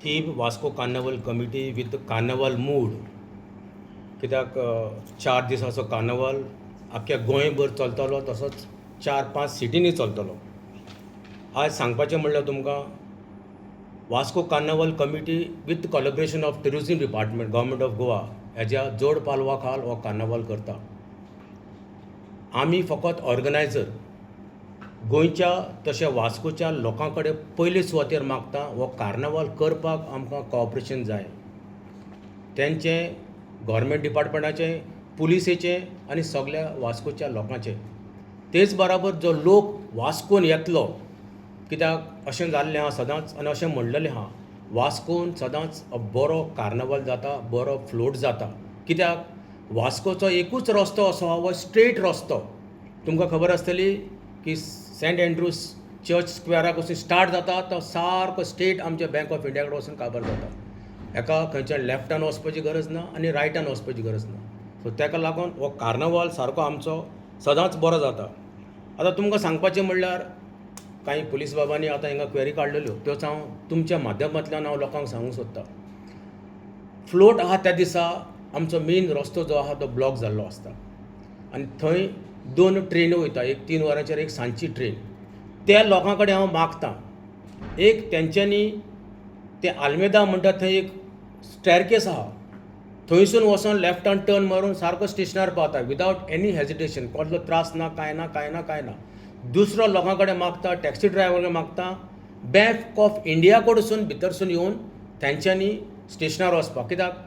Theme Vasco Carnival Committee with Carnival mood. कित्याक 4 दिसाचो कार्नवल आख्ख्या गोंयभर चलतलो, तसोच चार पांच सिटींनी चलतलो. आयज सांगपाचें म्हणल्यार तुमकां, Vasco Carnival Committee with collaboration of Tourism Department, Government of Goa हेज्या जोड पालवा खाल हो कार्नवल करता. आमी फकत ऑर्गनायजर. गोंयच्या तशें वास्कोच्या लोकां कडेन पयले सुवातेर मागता, हो कार्नवाल करपाक आमकां कॉपरेशन जाय तेंचें, गोवोरमेंट डिपार्टमेंटाचें, पुलिसेचें आनी सगल्या वास्कोच्या लोकांचें. तेच बराबर जो लोक वास्कोन येतलो, कित्याक अशें जाल्लें आहा सदांच आनी अशें म्हणलेलें आहा, वास्कोन सदांच बरो कार्नवाल जाता, बरो फ्लोट जाता, कित्याक वास्कोचो एकूच रस्तो असो आहा, हो स्ट्रेट रस्तो. तुमकां खबर आसतली की सेंट एन्ड्रूज चर्च स्क्वेराक वचून स्टार्ट जाता, तो सारको स्ट्रेट आमच्या बँक ऑफ इंडिया कडेन वचून काबार जाता. हेका खंयच्यान लेफ्टान वचपाची गरज ना आनी रायटान वचपाची गरज ना. सो ताका लागून हो कार्नवाल सारको आमचो सदांच बरो जाता. आतां तुमकां सांगपाचें म्हणल्यार, कांय पुलीस बाबांनी आतां हिंगा क्वेरी काडलेल्यो, त्योच हांव तुमच्या माध्यमांतल्यान हांव लोकांक सांगूंक सोदतां. फ्लोट आहा त्या दिसा आमचो मेन रस्तो जो आहा तो ब्लॉक जाल्लो आसता आनी थंय दोन ट्रेनी वयता, एक 3 वरांचेर, एक सांजची ट्रेन. त्या लोकां कडेन हांव मागतां, एक तेंच्यांनी ते आल्मेदा म्हणटा थंय एक स्टॅरकेस आहा, थंयसून वचोन लेफ्टान टर्न मारून सारको स्टेशनार पावता विदावट एनी हेजिटेशन, कसलो त्रास ना, कांय ना, कांय ना, कांय ना. दुसरो लोकां कडेन मागता, टॅक्सी ड्रायव्हर कडेन मागता, बँक ऑफ इंडिया कडसून भितरसून येवन तेंच्यांनी स्टेशनार वचपाक, कित्याक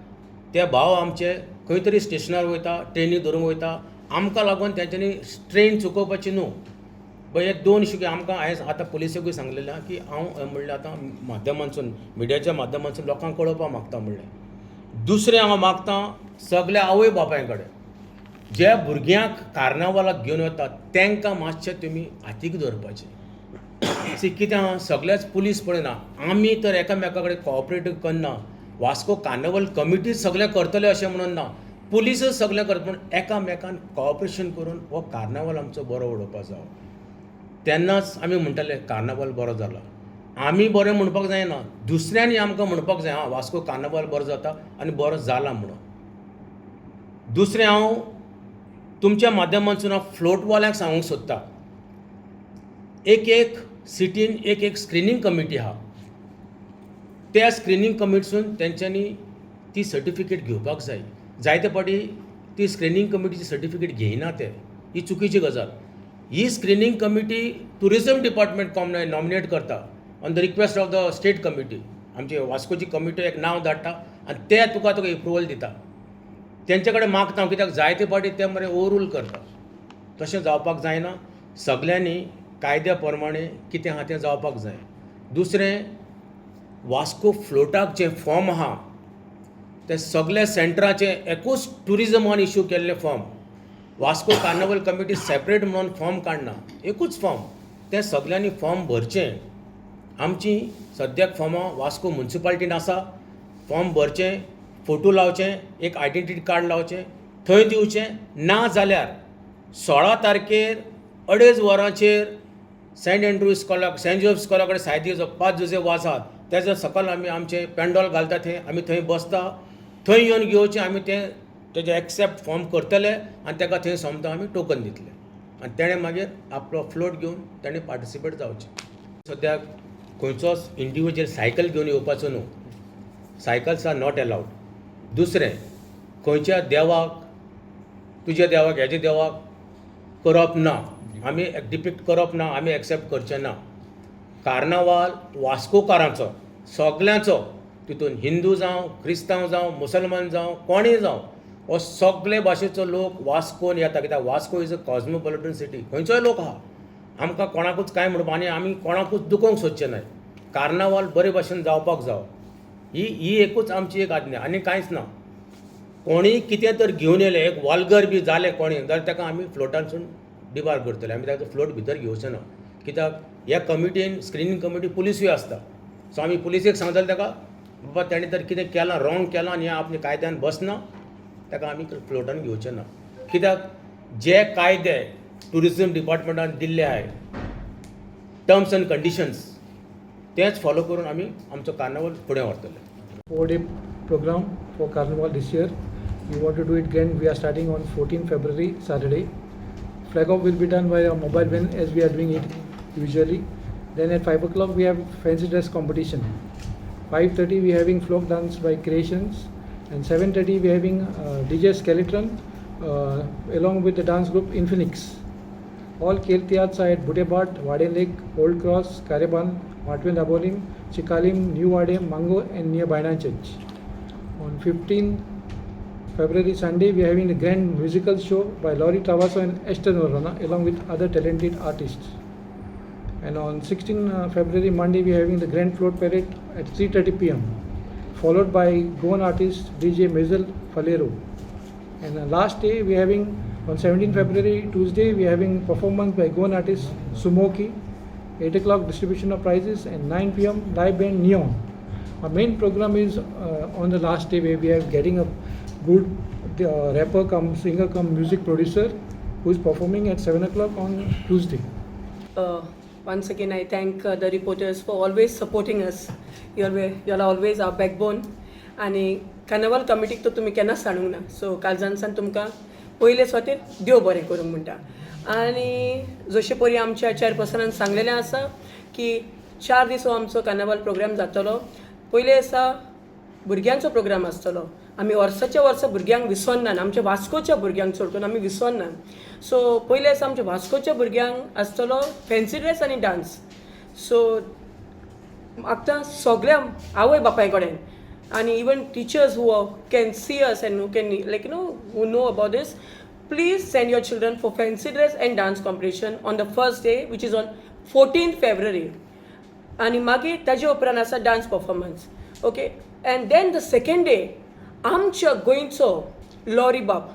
ते भाव आमचे खंय तरी स्टेशनार वयता, ट्रेनी धरूंक वयता. आमकां लागून तेंच्यांनी ट्रेन चुकोवपाची न्हू. पळय, हे दोन शिके आमकां हांवें आतां पुलिसेकूय सांगलेलें आहा की हांव म्हणल्यार आतां माध्यमांतसून, मिडियाच्या माध्यमांतसून लोकांक कळोवपाक मागता. म्हणलें, दुसरें हांव मागता सगल्या आवय बापाय कडेन, ज्या भुरग्यांक कार्नावालाक घेवन वतात तांकां मातशें तुमी हातीक धरपाचें. सी, कितें आहा, सगळेच पुलीस पळयना. आमी तर एकामेका कडेन कॉपरेट करना. वास्को कार्नवल कमिटी सगळें करतले अशें म्हणून ना, पुलीसच सगळें करता, पूण एकामेकान कॉपरेशन करून हो कार्नावाल आमचो बरो उडोवपा जावो. तेन्नाच आमी म्हणटले कार्नावाल बरो जाला. आमी बरें म्हणपाक जायना, दुसऱ्यांनी आमकां म्हणपाक जाय, आं, वास्को कार्नावाल बरो जाता आनी बरो जाला म्हणून. दुसरें, हांव तुमच्या माध्यमांतसून हांव फ्लोटवाल्यांक सांगूंक सोदता, एक एक सिटीन एक एक स्क्रिनींग कमिटी आहा. त्या स्क्रिनींग कमिटीसून तेंच्यांनी ती सर्टिफिकेट घेवपाक जाय. जायते फावटी ती स्क्रिनींग कमिटीची सर्टिफिकेट घेयना ते. ही चुकीची गजाल. ही स्क्रिनींग कमिटी ट्युरिजम डिपार्टमेंट कॉम नॉमिनेट करता on the request of the state committee. आमची वास्कोची कमिटी एक नांव धाडटा आनी ते तुका तुका एप्रुवल दिता. तेंचे कडेन मागता हांव, कित्याक जायते फावटी ते मरे ओवरूल करता. तशें जावपाक जायना. सगल्यांनी कायद्या प्रमाणे कितें आहा तें जावपाक जाय. दुसरें, वास्को फ्लोटाक जें फॉर्म आहा, ते सगल्या सेंटराचें एकूच ट्युरिजमान इशू केल्लें form. Vasco carnival committee separate म्हणून फॉर्म काडना, एकूच फॉर्म. तें सगल्यांनी फॉर्म भरचें. आमची सद्याक फॉर्मां वास्को मुन्सिपालिटीन आसा. फॉर्म भरचें, फोटो लावचें, एक आयडेंटिटी कार्ड लावचें, थंय दिवचें. ना जाल्यार 16 तारखेर 2:30 वरांचेर सेंट एन्ड्रू इस्कॉलाक, सेंट जोजफ इस्कॉला कडेन, सायदीचो पांच जुजे वाज आहा, तेज्या सकयल आमी आमचें पेंडॉल घालता. थंय आमी थंय बसता. थंय येवन घेवचें. आमी तें तेजें एक्सेप्ट फॉर्म करतले आनी ताका थंय सोमतो आमी टोकन दितले आनी तेणें मागीर आपलो फ्लोट घेवन तेणें पार्टिसिपेट जावचें. सद्याक खंयचोच इंडिविज्युअल सायकल घेवन येवपाचो न्हू. Cycles are not allowed. दुसरें, खंयच्या देवाक, तुज्या देवाक, हेज्या देवाक करप ना. आमी डिपिक्ट करप ना, आमी एक्सेप्ट करचे ना. कार्नावाल वास्कोकारांचो सगल्यांचो. तितून हिंदू जावं, क्रिस्तांव जावं, मुसलमान जावं, कोणूय जावं, हो सगळे भाशेचो लोक वास्कोन येता, कित्याक Vasco is a cosmopolitan city. खंयचोय लोक आहा. आमकां कोणाकूच कांय म्हणपा आनी आमी कोणाकूच दुखोवंक सोदचे नाय. कार्नावाल बरे भाशेन जावपाक जावो, ही ही एकूच आमची एक आज्ञा आनी कांयच ना. कोणीय कितें तर घेवन येयले, एक वल्गर बी जालें कोणी जाल्यार ताका आमी फ्लोटानसून डिबार करतले. आमी ताका फ्लोट भितर घेवचे ना, कित्याक ह्या कमिटीन, स्क्रिनींग कमिटी पुलिसूय आसता. सो आमी पुलिसेक सांगतले ताका, बाबा, तेणें तर कितें केलां, रॉंग केलां आनी हें आपल्या कायद्यान बसना, ताका आमी फ्लोटान घेवचे ना. कित्याक जे कायदे ट्युरिजम डिपार्टमेंटान दिल्ले आहाय, टर्म्स एंड कंडिशन्स, ते तेंच फॉलो करून आमी आमचो कार्नावल फुडें व्हरतले. 4-day program for Carnival this year. We want to do it grand. We are starting on 14 February, Saturday. Flag off will be done by a mobile van as we are doing it usually. Then at 5 o'clock we have fancy dress competition. 5:30 we are having folk dance by Creations, and 7:30 we are having DJ Skeleton along with the dance group Infinix. All Kirtiyats are at Butebhat, Wade Lake, Old Cross, Kareban, Matwin Dabolim, Chikalim, New Wade, Mango and near Baina Church. On 15 February Sunday, we are having a grand musical show by Laurie Travasso and Esther Norona along with other talented artists. And on 16 February Monday, we are having the grand float parade at 3:30 p.m., followed by Goan artist DJ Mezel Falero. And the last day we are having on 17 February Tuesday, we are having performance by Goan artist Sumoki, 8 o'clock distribution of prizes, and 9 p.m. live band Neon. Our main program is on the last day, where we are getting a good rapper come singer come music producer who is performing at 7 o'clock on Tuesday. Once again, I thank the reporters for always supporting us. You're always our backbone. आनी कार्नावाल कमिटीक तर तुमी केन्नाच सांडूंक ना. So काळजानसान तुमकां पयले सुवातेर देव बरें करूंक म्हणटा. आनी जशे परी आमच्या चेअरपर्सनान सांगलेलें आसा की 4 दीस हो आमचो कार्नावाल प्रोग्राम जातलो. पयले आसा भुरग्यांचो प्रोग्राम आसतलो. आमी वर्साच्या वर्सा भुरग्यांक विसरनात, आमच्या वास्कोच्या भुरग्यांक चड करून आमी विसरनात. सो पयले आसा आमच्या वास्कोच्या भुरग्यांक आसतलो फेन्सी ड्रेस आनी डान्स. सो आतां सगळ्या आवय बापाय कडेन आनी even teachers who can see us and who can like who know about this, please send your children for fancy dress and dance competition on the first day, which is on 14 February. आनी मागीर ताजे उपरांत आसा dance performance, okay? And then the second day आमच्या गोंयचो lorry बाब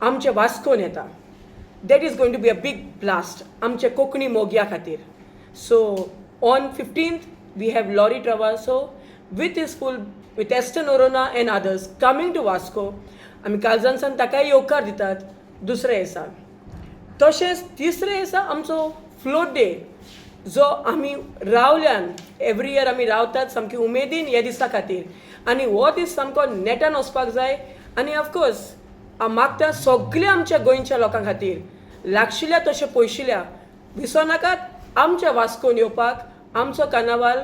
आमच्या वास्कोन येता. That is going to be a big blast आमच्या कोंकणी मोगया खातीर. So on 15th we have Lorry Travasso with his full with Esther Noronha and others coming to Vasco. आमी काळजानसान ताकाय येवकार दितात दुसऱ्या दिसा. तशेंच तिसरे दिसा आमचो फ्लोट डे, जो आमी रावल्यान एवरी इयर आमी रावतात सामकी उमेदीन ह्या दिसा खातीर आनी हो दीस सामको नेटान वचपाक जाय. आनी ऑफकोर्स हांव मागता सगल्या आमच्या गोंयच्या लोकां खातीर, लागशिल्ल्या तशें पयशिल्या, विसरनाकात आमच्या वास्कोन येवपाक. आमचो कार्नावाल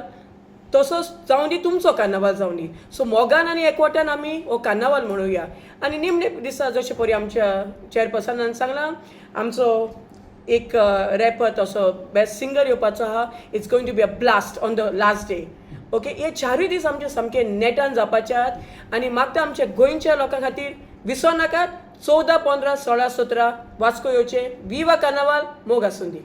तसोच जावं दी, तुमचो कार्नावाल जावं दी. सो मोगान आनी एकवटान आमी हो कार्नावाल म्हणुया. आनी निमणे दिसा जशें पळय आमच्या चेअरपर्सनान सांगलां, आमचो एक रॅपर तसो बेस्ट सिंगर येवपाचो आहा. It's going to be a blast on the last day, okay? हे चारूय दीस आमचे सामके नेटान जावपाचे आहात. आनी मागता आमच्या गोंयच्या लोकां खातीर, विसर नाकात, 14, 15, 16, 17 वास्को येवचे. विवा कार्नावाल, मोग आसूं दी.